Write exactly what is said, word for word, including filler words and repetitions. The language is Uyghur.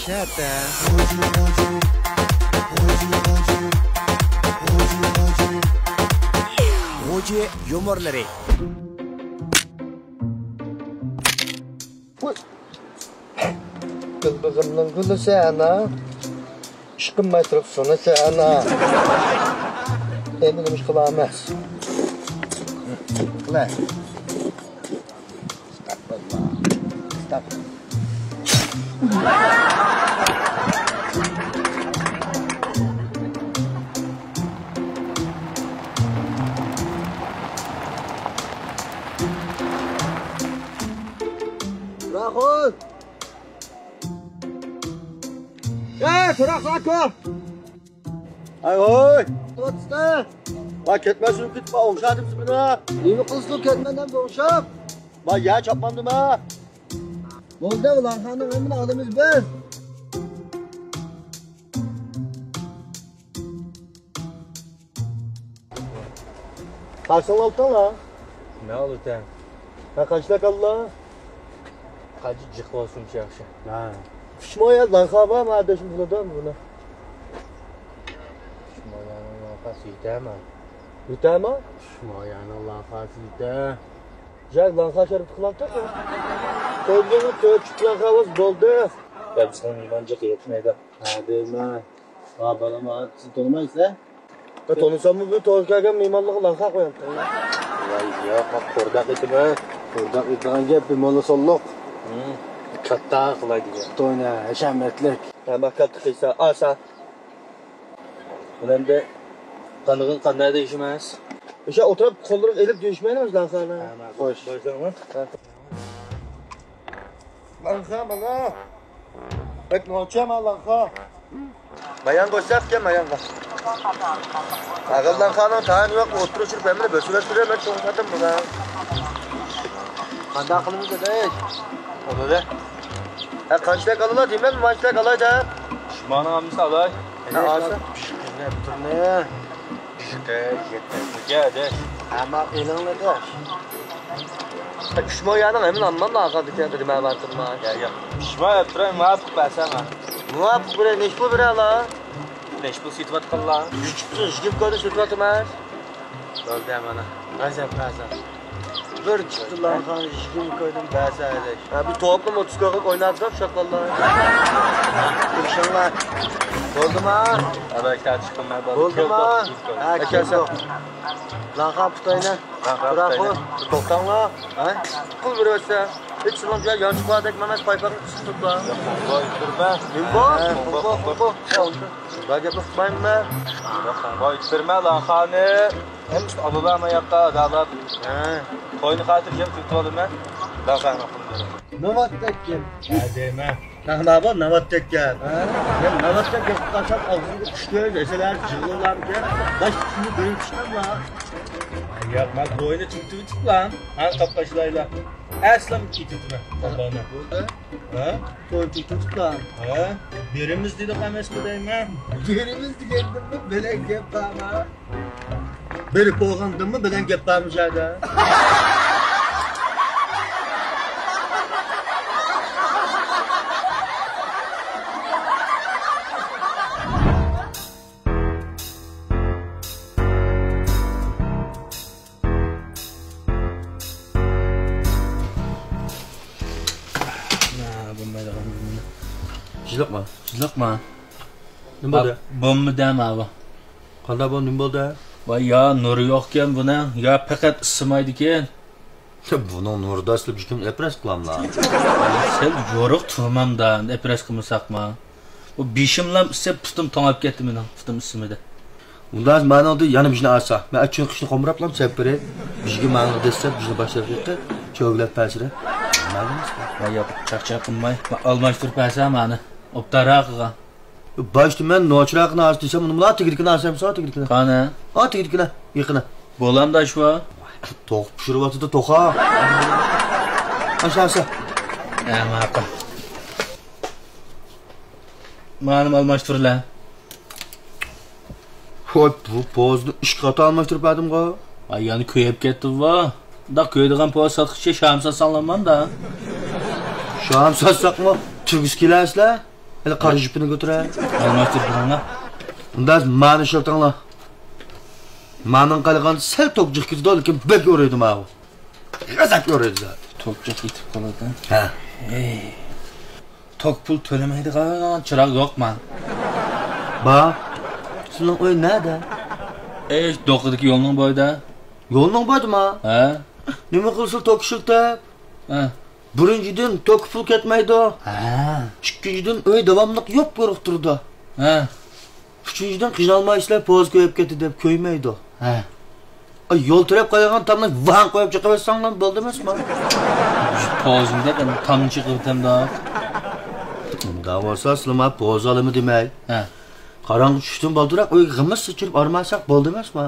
شەتە. غۇجى يۇمۇرلىرى. گۈلبېغىمنىڭ گۈلى سەن ئانا، ئىشقىم مەيترىپ سۇنى سەن ئانا. ئەمدى نېمە ئىش قىلامىز؟ قىلە. ئەستەغپىرۇللا. ئەستەغپىرۇللا. راخۇل! ئەي، تۇراق راكو! ئاي ھوي! توتستا! ۋاي كەتمەن سۈرۈپ كېتىپ ئوڭشاتىمسىز مېنى؟ نېمە قىلسىڭ كەتمەن دەپ ئوڭشاپ؟ ۋاي يەر چاپمامدىما؟ بولدى، ئۇلارخانىنىڭ ھەممىنى ئالىمىز بىز. قارساڭ ئالتىڭلار. مەن ئالىتەن. ھە، قانچىلىك ئاللا؟ قانچە جىق بولسۇن شۇ ياخشى. ھە. ئۈچ مو يا لانخا بار، ما ئادەشنى بۇلىدۇ بۇنى. ئۈچ مو يانىڭ لانخاسى يېتەرمۇ؟ يېتەرمۇ؟ ئۈچ مو يانىڭ لانخاسى يېتەر. جاك لانخا شەربىتى قىلامتىق. قويدۇڭمۇ تۆت چۈپ لانخا بولدى. يا بىزنىڭ مېھمان جىق يەتمەيدۇ. ھە دەيمەن. ھا بالام، سىز تونۇمايسىز ھە؟ تونۇساممۇ بۇ توغرا كەلگەن مېھمانلارغا لانخا قويامتىق. ۋاي ياق، قورداق ئېتىمەن. قورداق ئېتىدىغان گەپ، مېھمانلار سوللۇق. كاتتا قىلاي دېگەن. توينا ھەشەمەتلىك. ھە، ما كاتتا قىلسا، ئاسا. بۇنى ئەمدى قاندىغىن قانداق دېيىش ئەمەس. ئۆشە ئولتۇرۇپ قوللىرىغا ئېلىپ دېيىشمەيلى، لانخانى. ھە، ماقۇل. خوش. باشلاڭلار. ھە. لانخا مانا. بەك نوچى ما لانخا. مايان قوشساق ئىكەن، مايانغا. ئاغىل لانخانىڭ تايىنى يوق، ئوتتۇرا چۈشۈرۈپ ھەممىنى بۆسۈۋەتتۈرە، مەن چوڭ خاتىم بۇلار. قانداق قىلىمىز ئاداش؟ ئۇنى ھە، قانچىلىك ئالىلا دېمەم، مانچىلىك ئالاي دە. شۇمانىڭ ھەممىسى ئالاي. ھە، ئالسا. پىشقىنە تۇرنى. پىشقى يەتمەسمىكەن ئاداش. ھەممە ئېلىڭلار ئاداش. ئۈچ مو يانىڭ ھەممىنى ئالماملا ئاخىرىدىكى دېمە بارتىمما. يا يا. ئۈچ مو ئەپ تۇراي، مۇۋاپىق بەرسەڭ ھە. مۇۋاپىق بىرى نەچچە پۇل بېرەلا؟ نەچچە پۇل سېتىۋاتقانلا؟ يۈز چىقسۇن، يىگىرمە كويدىن سېتىۋاتىمەن. بولدى مانا. غەزەپ غەزەپ. بىر چىقتى لانخان يىگىرمە كويدىن بەرسە ئەدەش. ھە، بىز توپنى ئوتتۇز كويغا ئويناتساق شاقاللا. تۇرۇشۇڭلار. بولدىما؟ ئەبەك تارتىشقىنمەن. بولدىما؟ ھە، كەلدۇق. لانخان پۇتاينى. لانخان پۇتاينى. توختاڭلار. ھە؟ پۇل بېرىۋەتسە. ھېچ سىلىڭ يانچۇقلاردەك ئەمەس، پايپاقنى قىسىپ تۇرۇپلا. ۋاي تۇرما. نېمە بار؟ ھە، بار، بار، بار. بار گەپنى قىلمايمەن. ۋاي تۇرما لانخانى. ھەممىسى ئالىلا ما ياققا ئادالاپ. ھە. توينى خاتىرجەم كۈتۈۋالىمەن. لانخانى قىلمىدىم. ناۋاتتەك گەپ. ھە دەيمەن. تاڭلار بار ناۋاتتەك گەپ. ھە؟ مەن ناۋاتتەك گەپ قىلسام ئاغزىمغا چۈشتى دېسىلەر جىغلىلارمىكەن. باش پۇتۇمنى بېرىپ چىقاملا. ياق، مەن توينى تۈگىتىۋېتىپلا. ھە، قاپقاچلايلا. ئەسلىم كېتىپتىمەن. بالىنى. بولدى. ھە؟ توي تۇتۇپلا. ھە؟ بېرىمىز دېدۇق ئەمەسمۇ دەيمەن. بېرىمىز دېگەندىنمۇ بەلەن گەپ بارما؟ بېرىپ بولغاندىنمۇ بەلەن گەپ بارمۇ شۇ يەردە؟ ھە، بولمايدىغان. جىلىقما؟ جىلىقما؟ نېمە بولدى؟ بولمىدى ماۋۇ. قانداق بولدى، نېمە بولدى؟ ۋاي يا نۇرى يوقكەن بۇنىڭ، يا پەقەت ئىسسىمايدىكەن. بۇنىڭ نۇرىدا ئىسسىپ بىر كۈن ئەپرەس قىلاملا. سەل يورۇق تۇرمامدا، ئەپرەس قىلمىساقما. ئۇ بېشىملام ئىسسىپ، پۇتۇم توڭاپ كەتتى مېنىڭ، پۇتۇم ئىسسىمىدى. ئۇنداق مانىڭدا يەنە بىژنى ئالسا، مەن ئەچۈن قىشنى قومراپلام سەپ بېرەي. بىژگە ماڭىدە دەسسە، بىژنى باشلاپ يېقى، چۆگىلەپ پەسىرە. مەلۇم ئىش. ۋاي ياق، چاقچاق قىلماي، مەن ئالماشتۇرۇپ بەرسەم مانى. ئوبدانراق قىلغان. باشتا مەن نوچىراقنى ئالسا دېسەم، ئۇنىمۇلا تېگىدىكىنى ئالسام، سا تېگىدىكىنى. قانى؟ ئا، تېگىدىكىنى، يېقىنى. بولامدا شۇ. توخۇ پىشۇرۇۋاتىدۇ، توخا. ئاشۇ ئالسا. ھە، ماقۇل. مانىمۇ ئالماشتۇرلا. ۋاي، بۇ پوزنى ئىككى قاتا ئالماشتۇرۇپ بەردىمغۇ. ۋاي، يەنە كۆيۈپ كەتتىمغۇ. بۇنداق كۆيىدىغان پوز ساتقۇچى شام ساتساڭلارماندا. شام ساتساقمۇ، تۈگىسى كېلەرسىلەر. ھېلى قارا جۈپىنى كۆتۈرە. ئالماشتۇرۇپ بېرىڭلار. ئۇندا مانا ئىشلىتىڭلار. مانىڭ قالغان سەل توك جىق كېتىدۇ، لېكىن بەك يورۇيدۇ ماۋۇ. غەزەپ يورۇيدۇ زادى. توك جىق كېتىپ قالىدۇ. ھە. ئەي. توك پۇل تۆلىمەيدىغان چىراغ يوق مان. بار. سىزنىڭ ئۆي نەدە؟ ئەي، دوقىدىكى يولنىڭ بويىدا. يولنىڭ بويىدىما؟ ھە. نېمە قىلسىلا توك ئىشلىتىپ؟ ھە. بىرىنچىدىن، توكقا پۇل كەتمەيدۇ. ھە. ئىككىنچىدىن، ئۆي داۋاملىق يوپيورۇق تۇرىدۇ. ھە. ئۈچىنچىدىن، قىينالمايسىلەر، پوزا كۆيۈپ كەتتى دەپ كۆيمەيدۇ. ھە. ئاي، يول تىرەپ قالغان تامنى ۋاڭ قويۇپ چىقىۋەتسەڭلار بولدى ئەمەسما؟ پوزىنى دەپ، ئەمدى تامنى چىقىرىۋېتەمدۇق. ئۇنداق بولسا، سىلەر ماڭا پوزا ئالىمەن دېمەي. ھە. قاراڭغۇ چۈشتىن بالدۇرراق ئۆيگە غىمىس سىچىرىپ ئارمانساق بولدى ئەمەسما؟